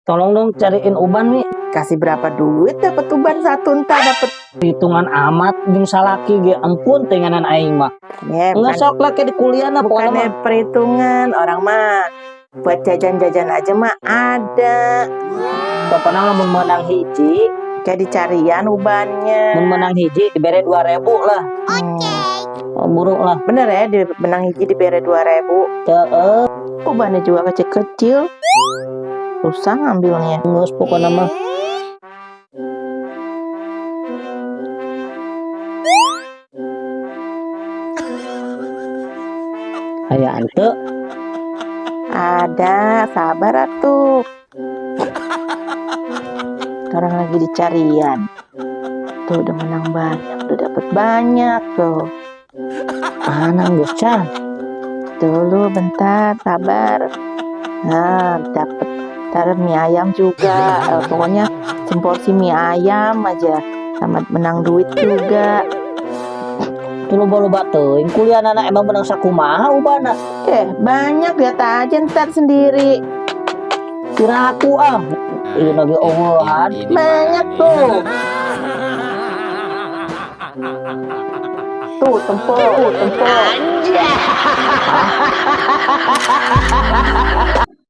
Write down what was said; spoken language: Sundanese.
Tolong dong cariin uban nih. Kasih berapa duit dapat uban satu entar dapat. Hitungan amat jeung salaki ge ampun tenganan aing mah. Ya, Nggak bukan, sok lah kayak di kuliah nah pokoknya bukannya mah. Perhitungan orang mah buat jajan-jajan aja mah ada. Pokoknya lamun menang hiji, Kayak dicarian ubannya. mun menang hiji dibere 2000 lah. Oh, buruk lah. Bener ya, di menang hiji dibere 2000. Heeh, Ubannya juga kecil-kecil. Susah ngambilnya. Geus pokoknya mah. Aya ante. Ada, sabar atuh. Sekarang lagi dicarian. Tuh udah menang banyak, udah dapet banyak tuh. Mana geus can? Dulu bentar, sabar. Nah, dapet ntar mie ayam juga. Pokoknya semporsi mie ayam aja sama menang duit juga. Tuh loba-loba teuing kuliah anak emang menang sakumaha ubana. Banyak lihat aja ntar sendiri. Kira aku ah. Ieu lagi eueuhan. Banyak tuh. Tuh, tempo, tuh, tempo.